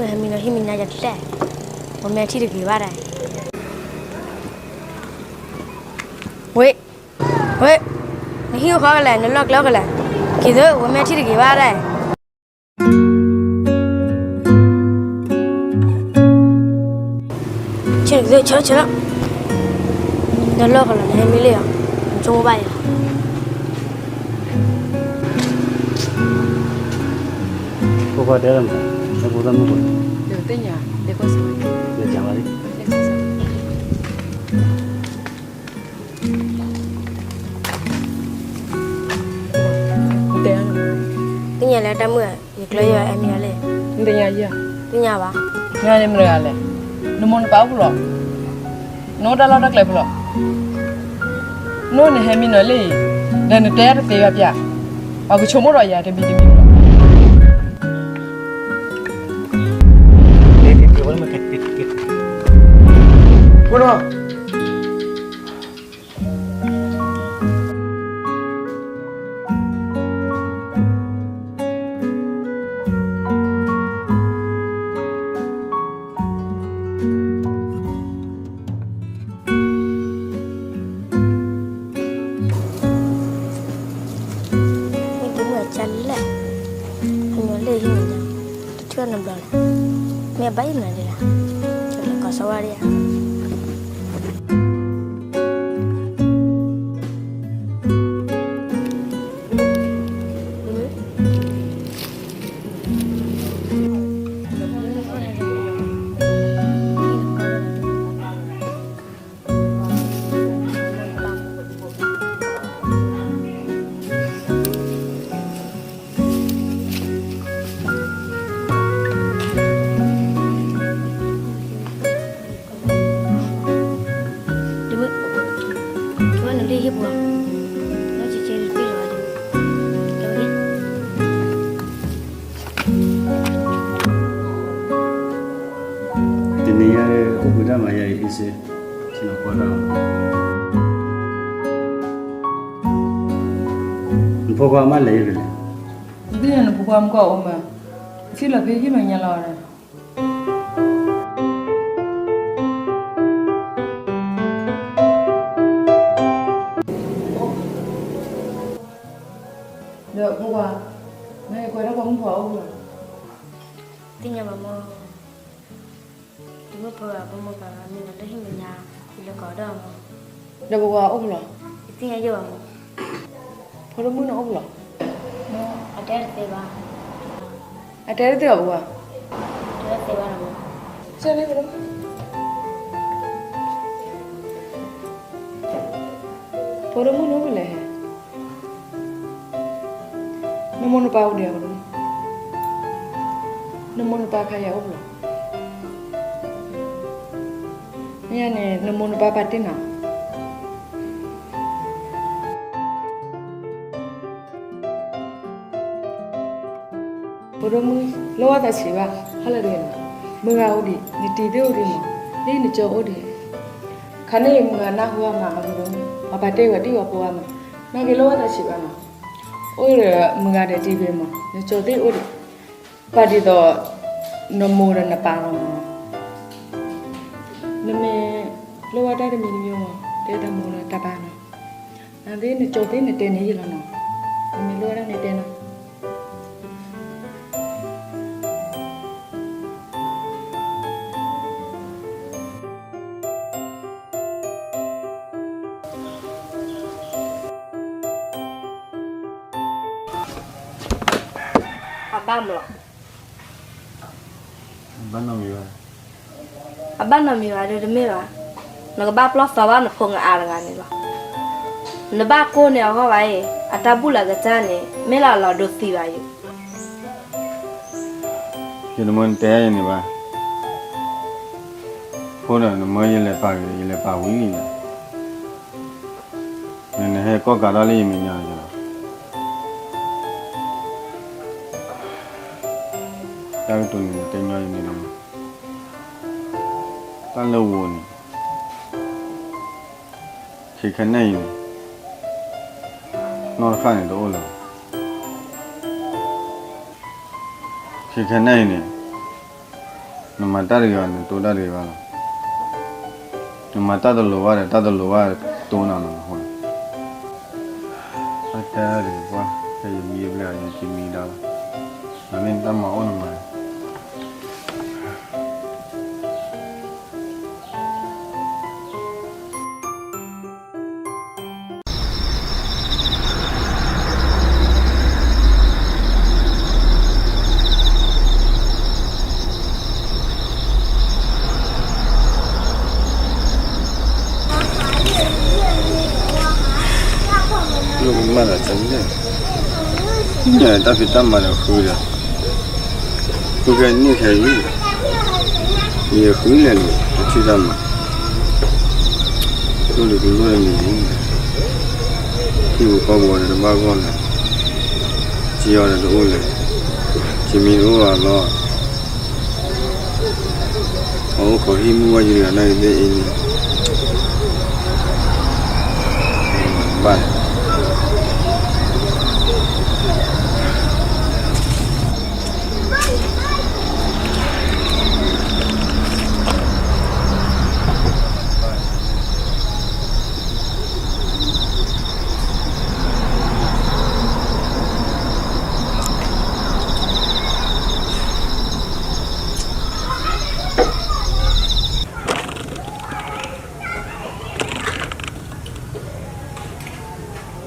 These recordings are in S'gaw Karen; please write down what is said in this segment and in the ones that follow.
မံနီၤဟံၣ်မဲာ်ညါယၤတလဲၣ်, ဝဲမ့ၢ်ထံၣ်တဂ့ၤဘၣ်ဒၣ်. ဝ့ၢ်, ဝ့ၢ်, နဟံၣ်အိၣ်ဃီကလဲၣ်, နလီၢ်ကျဲအိၣ်ကလဲၣ်, က့ၤသု, ဝဲမ့ၢ်ထံၣ်တဂ့ၤဘၣ်ဒၣ်. ဆၢ, ဆၢ, ဆၢလီၤ, နလီၢ်ကလဲၣ်, နဟဲမံလံလီၤ, နဆိကမိၣ်ဘၣ်အံၤလီၤ. ဖိခွါတဲလၢမး, ဟဲဖိသၣ်မုၣ်ဖိ, ယသ့ၣ်ညါ, ယကီၢ်စၢ်, ယကီၢ်စၢ်, တဲ, သ့ၣ်ညါလၢတၢ်မုၣ်ဧါ, ယကျၢၤယဲၢ်အဲၣ်မံယၤလဲၣ်, နသ့ၣ်ညါယဲၢ်, သ့ၣ်ညါဘၣ်, ညါန့ၣ်မနုၤဂၤလဲၣ်, နမိၢ်နပၢ်အိၣ်ဖဲလဲၣ်, နအိၣ်တၢ်လီၢ်တၢ်ကျဲဖဲလဲၣ်. နအိၣ်နဟဲမံနီၤလံ, ဒီးနတဲတသ့ဘၣ်ပျၢ်, ပှၤကဆိကမိၣ်ဒီးယၤတမံၤတမံၤလီၤ. ဟဲက့ၤမုၢ်အကၢ်လံလဲၣ်, ဟဲမံလၢဟံၣ်မဲာ်ညါ, တထံၣ်အီၤနီတဘျီလီၤ, မ့ၢ်အဘၣ်ယံၤမနုၤဒ်လဲၣ်, ကလဲၤကိးစီၤဝါဒံးဧါ. တနံၤညါအိၣ်ဘှံးတၢ်မၤယၤအံၤအ့စ့, ဆ့ၣ်နီၤကွၢ်တၢ်, နဖိခွါမးလဲၤဖဲလဲၣ်, နသ့ၣ်ညါနဖိခွါမုၢ်ကီၢ်အိၣ်မး, ထံၣ်လီၤဖဲဟံၣ်မဲာ်ညါလီၤ. ဒီးဖိခွါ, နကွဲးဒၣ်ပှၤမုၣ်ဖိအိၣ်ဖဲလဲၣ်, သ့ၣ်ညါဘၣ်မး, တမုၣ်ဖိဘၣ် ဖိမုၣ်ဖိဘၣ် မံလီၤလၢဟံၣ်မဲာ်ညါ, ယလဲၤကိးဒီးမး, ဒီးပှၤအိၣ်ဖဲလဲၣ်, ယသ့ၣ်ညါယဲၢ်ဘၣ်မး, ဖိဒိၣ်မုၣ်န့ၣ်အိၣ်ဖဲလဲၣ်, အတဲတသ့ဘၣ်, အတဲတသ့ဘၣ်ပှၤ, တဲတသ့ဘၣ်, ဖိဒိၣ်မုၣ်န့ၣ်အိၣ်ဖဲလဲၣ်, နမိၢ်နပၢ်အိၣ်ဒံးဧါ, နမိၢ်နပၢ်ခါယၤအိၣ်ဖဲလဲၣ်, မ့ၢ်န့ၣ် နမိၢ်နပၢ်ပာ်တ့ၢ်နၤ ဖိဒိၣ်မုၣ်, လိၣ်ဘၣ်သးဆံးဘၣ်, ဟါလၢတဂ့ၤန့ၣ်, မုၢ်ဂၤအိၣ်ဒံး, နတံၤသ့ၣ်အိၣ်ဒံးမး, လၢနကၠိအိၣ်ဒံး, ခါန့ၣ်မုၢ်ဂၤနၢ်ဟူအမးအမုၢ်, ပှၤပာ်တ့ၢ်ဝဲဒံးဝဲဖိအါမး, နာ်က့ၤလိၣ်ဘၣ်သးဆံးဘၣ်နီၤ, အိၣ်ဒီးမုၢ်ဂၤဒီးတံၤသ့ၣ်မး, နကၠိသ့ၣ်အိၣ်ဒံး, ပာ်ဒ်သိး နမိၢ်ဒီးနပၢ်လီၤမး, နမ့ၢ်လိၣ်ဘၣ်တၢ်တမံၤတမံၤမး တဲတၢ်မိၢ်လၢတၢ်ပၢ်နီၤ, နသ့ၣ်နကၠိသ့ၣ်နတဲန့ၣ်ယံၤလီၤနီၤ, နမ့ၢ်လိၣ်ဘၣ်တၢ်န့ၣ်တဲနီၤ အဘၣ်မလီၤ, ဘၣ်နီတမံၤဘၣ်, အဘၣ်နီတမံၤဘၣ်ဒီးတမ့ၢ်ဘၣ်, နကဘၣ်ပျီၢ်သီဘၣ်နဖိငါအါတဂၤန့ၣ်လီၤ, နဘၣ်ကိၢ်န့ၢ်အဂီၢ်ဘၣ်အံၤ အတၢ်ဘူၣ်လၢကစၢ်န့ၣ် မ့ၢ်လၢအလီၤဒိသံဘၣ်ယိၤ ယနမ့ၢ်နတဲယၤန့ၣ်ဘၣ်, ဖိဒီးနမၢယလဲၤပာ်ဂ့ၤ ယလဲၤပာ်ဝံၤလံဒီး, နနဟဲကီၣ်ကးထီၣ်လၢယမဲာ်ညါလီၤ, တၢ်ကတိၤန့ၣ်နတဲညီယၤန့ၣ်လီၤ, တၢ်လၢဝိၤန့ၣ် ခဲခဲနံၣ်အံၤန့ၣ် နီၢ်တဃၣ်န့ၣ်တအိၣ်လၢၤဘၣ်, ခဲခဲနံၣ်အံၤန့ၣ် နမၤတၢ်တဂ့ၤဘၣ် နတိၢ်တၢ်တဂ့ၤဘၣ်လီၤ. နမၤတၢ်တလိၤဘၣ်ဒီး တၢ်တလိၤဘၣ်တိၢ်နၤလီၤ. အတဲတၢ်တဂ့ၤပှၢ်, ဖဲယမံဘျဲၣ်အီၤ ယကမံဒီးလီၤ. နမ့ၢ်တၢ်မၤအိၣ်နမၤ တၢ်ဖံးတၢ်မၤဒီးဃုဒီး ဃုခဲန့ၢ်ခဲအံၤ, ယဃုလဲၤလိာ် တထံၣ်တၢ်မၤ, အိၣ်ဒီးကလိၣ်ဒီးမံၤလံ, ဟံၣ်ပူၤဃီပူၤဒီးတဘၣ်ဂီၢ်လဲၣ်, စ့အီၤဒီးတအိၣ်လဲၣ်, စ့မံတအိၣ်ဘၣ်လီၤ. အအိၣ်ခိးဟံၣ်မုၢ်ဝဲယံၤတဂၤနာ်က့သ့ၣ်အံၤန့ၣ် ဘၣ်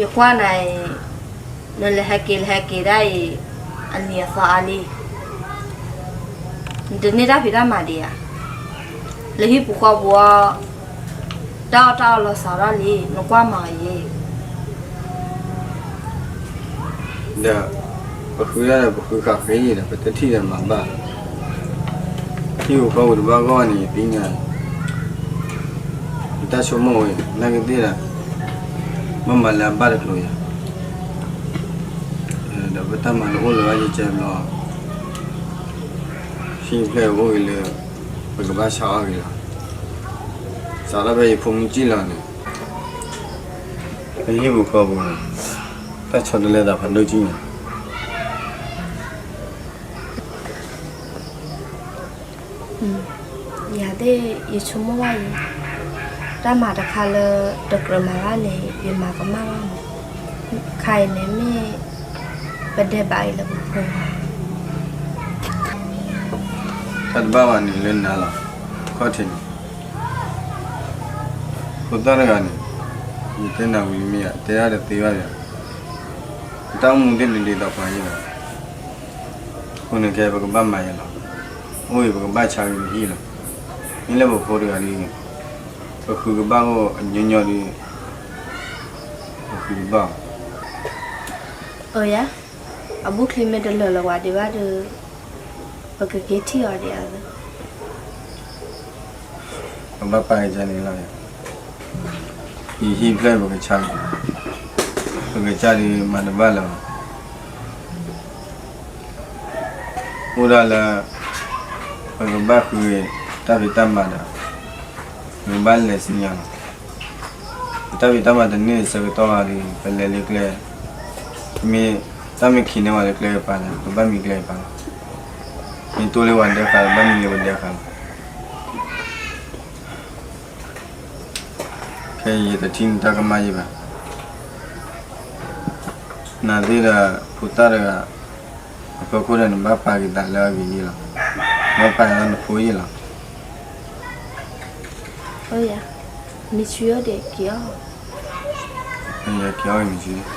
ယကွၢ်နၤအံၤ, နလဲၤဟဲက့ၤလဲၤဟဲက့ၤဒၣ်အံၤ, အနံၤအသီအါလံ, နတန့ၢ်တၢ်ဖံးတၢ်မၤဒံးဧါ. လၢဟံၣ်ပူၤဃီပူၤအီၤ, တၢ်အီၣ်တၢ်အီလီၤစှၤထီၣ်လံ, နကွၢ်မၤအီၤယဲ ဒီး ပဃုဒၣ်ဒီး ပဃုဃာ်ဃ့ယံၤဒီး ပတထံၣ်ဒီးမၤဘၣ်, ဟံၣ်ပူၤဃီပူၤတဘၣ်ဂီၢ်န့ၣ် ယသ့ၣ်ညါ, ယတၢ်ဆိကမိၣ်ဝဲ နာ်က့သ့ၣ်ဒီး ဘၣ်မၤလၢအဘၣ်တကျိၤယၤ, ဒီးပတၢ်မၤတအိၣ်လၢၤဘၣ်ယကဲဘျီ, ဟံၣ်ဖျဲၣ်အိၣ်ဂ့ၤလၢ ပကဘၣ်ဆါအီၣ်ဂ့ၤလီၤ, စးထီၣ်ဖဲယဖိမုၣ်စံၣ်လီၤန့ၣ် လၢဟံၣ်ပူၤဃီပူၤန့ၣ် တၢ်ဆီတလဲသးဖးဒိၣ်ကံန့ၣ်, ယၤသ့ၣ်ယဆိကမိၣ်ဘၣ်အံၤ, တၢ်မၤတခါလၢတကြၢးမၤဘၣ်န့ၣ် ယမၤကမၣ်ဘၣ်မး, ခါအံၤန့ၣ်မ့ၢ် ပဒဲးဘးအံၤလၢပဖိဘၣ်, တၢ်တဘၣ်ဘၣ်န့ၣ်လၢနၤလီၤ, ခီၣ်ထံးန့ၣ် ဖိသၣ်တဂၤန့ၣ် ယတဲနၤဝံၤလံမ့ၢ်ဧါ, တဲဒၣ်တသ့ဘၣ်ယၤ, တၢ်အိၣ်မူသ့ၣ်တဒ်သိးပှၤယဲဘၣ်, အဃိန့ၣ်ခဲအံၤပကဘၣ်မၤယဲလီၤ, အိၣ်အံၤပကဘၣ်ဆါဂ့ၤပဟံၣ်လီၤ, မ့ၢ်လၢပဖိတဂၤဒီး ပဃုကဘၣ်အိၣ်အညီညီဒီး ပဃုကဘၣ်အီၤ, အၢယၤ, အဘူးချံမ့ၢ်တလၢာ်လၢၤဝဲဒံးဘၣ်ဒီး ပကက့ၤထံၣ်အီၤဒံးဧါ, ပဘၣ်ပာ်ကစၢ်န့ၣ်လီၤ, ယဟံၣ်ဖျဲၣ်ပကဆါ, ပကစၢ်ဒုးမၤတဘၣ်လၢၤဘၣ်, အိၣ်ဒၣ်လၢ ပကဘၣ်ဃုတၢ်ဖံးတၢ်မၤဒီး ပကဘၣ်လဲၤစံၣ်ညီၣ်လီၤ, ပတၢ်ဖံးတၢ်မၤတန့ၢ်ဆၢကတီၢ်ဘၣ်ဒီး ပလဲၤလၢကျဲ, မ့ၢ်တၢ်မ့ၢ်ခံးန့ၢ်ဝဲလၢကျဲကပၤဒီး ပဘၣ်မံကျဲကပၤလီၤ, မ့ၢ်တိၢ်လၢပှၤဒဲဃာ် ပဘၣ်မံလၢပှၤဒဲဃာ်လီၤ, ခဲအံၤယတထံၣ်နတၢ်ကမၣ်ယဲဘၣ်, နသ့ၣ်ဒီး ဖိသၣ်တဂၤ အဖီခိၣ်ဒီး နဘၣ်ပာ်က့ၤသးလၢအဂ့ၤယဲလီၤ, ဘၣ်ပာ်လၢနဖိယဲလီၤ, မ့ၢ်ဆူယီၣ်ဒံးက့ၤအီၣ်, က့ၤအီၣ်မ့ၢ်ဆူ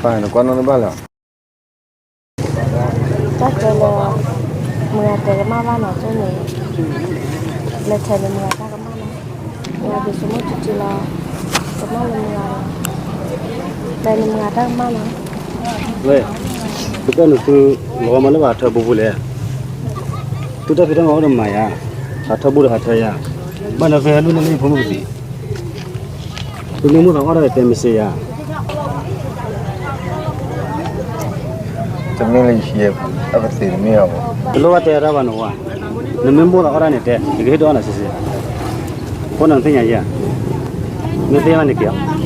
ပၢ်နကွၢ်နီၣ်တဘၣ်လၢၤ တၢ်တဲလၢ မုၢ်ဂၤတဲကမၣ်ဘၣ်နီၤ ကၠိန့ၣ် လဲၤထဲန့ၣ်မုၢ်ဂၤတၢ်ကမၣ်နီၤ, မုၢ်ဂၤဒုးဆိကမိၣ်ထံထံလီၤ, ကမၣ်လၢမုၢ်ဂၤလီၤ, လဲၤန့ၣ်မုၢ်ဂၤတၢ်ကမၣ်နီၤ, ဝဲ, သုကနုာ်သု လီၤမၤလၢဘၣ်ဟးထၢဘူးပူၤလဲၣ်, သုတၢ်ဖံးတၢ်မၤအိၣ်ဒီးမၤယၤ, ဟးထၢဘူးဒီးဟးထၢယၤ, ဘၣ်ဒီးသုဟဲလူၢ်န့ၢ်လၢယဖိမုၣ်ကသံၣ် သုမ့ၢ်မိၣ်သးအီၣ်တၢ်ဒီးတဲမ့ၢ်စ့ယၤ, တမ့ၢ်လၢယဟံး, တၢ်ပသ့ၣ်တမ့ၢ်အီၤဘၣ်, တလိၣ်ဘၣ်တဲတၢ်ဘၣ်နီၤဝဲ, နမ့ၢ်မိၣ်သးအီၣ်တၢ်န့ၣ်တဲ ယကဟ့ၣ်ဒုးအီၣ်နၤစ့စ့, အဃိန့ၣ်နသ့ၣ်ညါယၤ, မ့ၢ်သ့ၣ်ညါန့ၣ်က့ၤ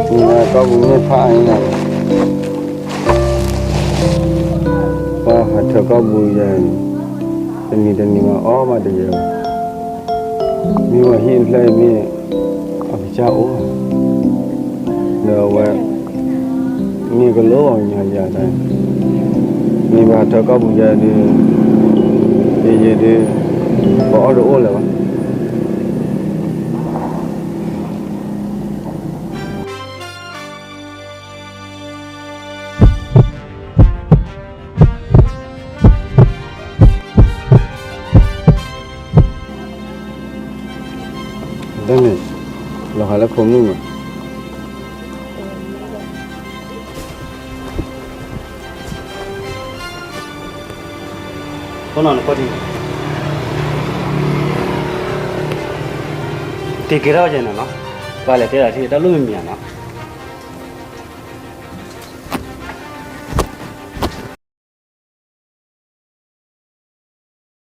အီၤ ကီၢ်ပူၤန့ၣ်ဖးအါန့ၣ်, ပှၤဟးထၢကီၢ်ပူၤယဲၢ်န့ၣ်, တနံၤတနံၤမးအီၣ်မးတယဲၢ်ဘၣ်, မ့ၢ်ဝဲဟံၣ်တဖျၢၣ်အံၤမ့ၢ် အကစၢ်အိၣ်, ဒီးအဝဲ မ့ၢ်ကလိအီၤညါယၤတၢ်, မ့ၢ်ဘၣ်ထၢကီၢ်ပူၤယဲၢ်ဒုး, ယဲၢ်ယဲၢ်ဒုး, ပအီၣ်တအိၣ်လၢၤဘၣ်. တၢ်န့ၣ် လီၤဟးလၢခိမုၣ်မး, ခိၣ်နၢ်နကွၢ်ထံ, တ့ကဲထီၣ်ယဲၢ်န့ၣ်နီၤ, ပှၤလဲၤတဲဒၣ်ထံတၢ်လိၣ်မံၤမံၤဧါနီၤ.